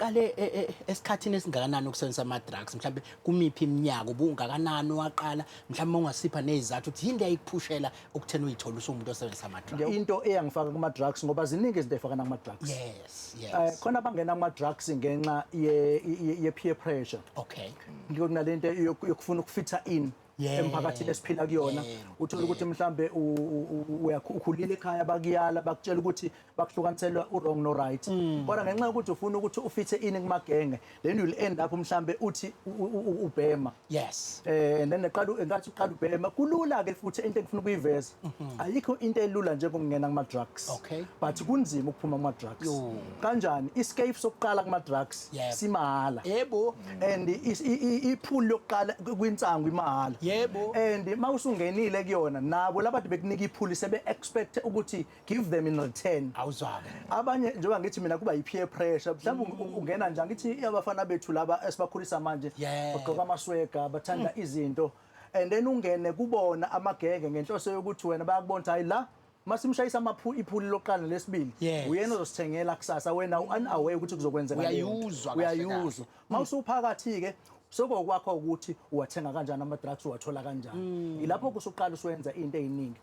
Uqale esikhathini esingakanani ukusebenzisa ama-drugs? Mhlawumbe kumiphi iminyaka, ubungakanani waqala? Mhlawumbe ungasipha nezizathu ukuthi yini leyayikuphushela ukutheni uyithole usuwumuntu osebenzisa ama-drugs. Into eyangifaka kuma-drugs, ngoba ziningi izinto ey'fakana kuma-drugs. Khona abangena kuma-drugs ngenxa ye-peer pressure. Kunalento yokufuna ukufitha in emphakathini esiphila kuyona. Uthola ukuthi mhlambe ukhulile ekhaya, bakuyala, bakutshela ukuthi bakuhlukaniselwa u-wrong no right, kodwa ngenxa yokuthi ufuna ukuthi ufithe in kumagenge, then you'll end up mhlambe uthi ubhema. And then eqala engathi uqala ubhema, kulula ke futhi. Into engifuna ukuyiveza, ayikho into elula njengokungena kuma drugs, but kunzima ukuphuma kuma drugs. Yo. Kanjani? Escape sokuqala kuma drugs simahhala and ipool yokuqala kwinsangu imahhala. And mawusungenile kuyona, nabo labantu bekunika ipool sebe expect ukuthi give them in return. Awuzwake. Abanye, njengoba ngithi mina, kuba yi-peer pressure. Mhlawumbe ungena nje, angithi abafana bethu laba esibakhulisa manje bagqoka amaswega, bathanda izinto, and then ungene kubona amagenge ngenhloso yokuthi wena bayakubona ukuthi hayi, la masimshayisa iphuli lokuqala lesibili, uyena ozosithengela kusasa. Wena u-unaware ukuthi kuzokwenzeka leyo nto. Uyayuzwa kahle. Uyayuzwa. Mawusuphakathi-ke, sokokwakho ukuthi uwathenga kanjani ama-drugs, uwathola kanjani. Ilapho kusuqala usuwenza into ey'ningi.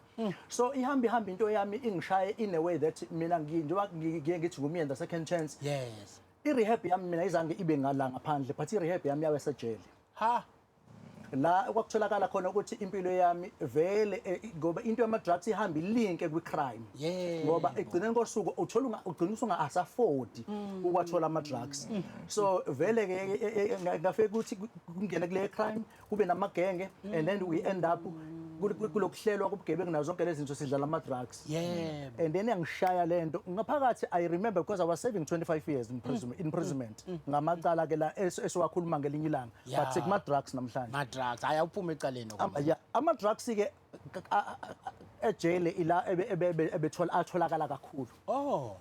So ihamba ihamba into yami ingishaye in a way that mina njengoba ngiye ngithi ngumyeni the second chance, i-rehab yami mina izange ibe ngala ngaphandle, but i-rehab yami yabe sejele, Ha. la kwakutholakala khona ukuthi impilo yami vele, ngoba into yama-drugs ihamba ilinke kwi-crime, ngoba ekugcineni kosuku uthola ugcina usunga-afford ukwathola ama-drugs. So vele ke ngafika ukuthi kungene kule crime, kube namagenge, and then we end up kulokuhlelwa kobugebengu nazo zonke lezi zinto, sidlala ama-drugs. And then yangishaya lento ngaphakathi. I remember because I was serving 25 years in prison, imprisonment ngamacala ke la esiwakhuluma ngelinye ilanga, but sekuma-drugs namhlanje. Ma-drugs, hayi, awuphume ecaleni. Yeah, ama-drugs ke ejele ila ebethola atholakala kakhulu,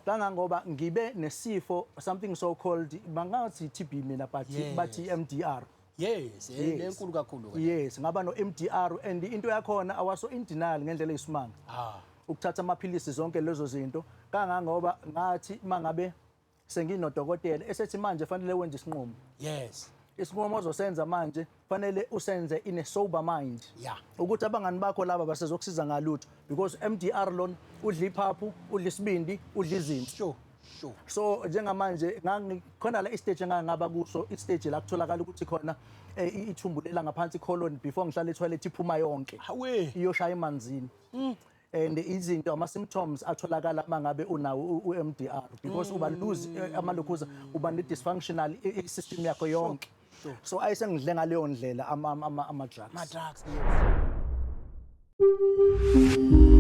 kangangoba ngibe nesifo, something so called, bangathi TB mina, but bathi MDR. Yes, lenkulu kakhulu ke. Yes, ngaba no MDR, and into yakhona I was so in denial ngendlela eyisimanga ukuthatha amaphilisi, zonke lezo zinto, kangangoba ngathi mangabe senginodokotela esethi manje fanele wenze isinqumo, isinqumo ozosenza manje fanele usenze in a sober mind, ukuthi abangani bakho laba basezokusiza ngalutho, because MDR lona udla iphaphu, udla isibindi, udla izinto. Sure sure So njengamanje ngangikhona la istage engangaba kuso, istage la kutholakala ukuthi khona ithumbu lela ngaphansi, colon, before ngihlala etoilet iphuma yonke, Hawe. iyoshaya emanzini. And izinto, ama-symptoms atholakala mangabe unawo u-MDR, because uba lose amalokhuza, uba ne-dysfunctional system yakho yonke. So ayesengidle ngaleyo ndlela ama-drugs. Ma-drugs, yes.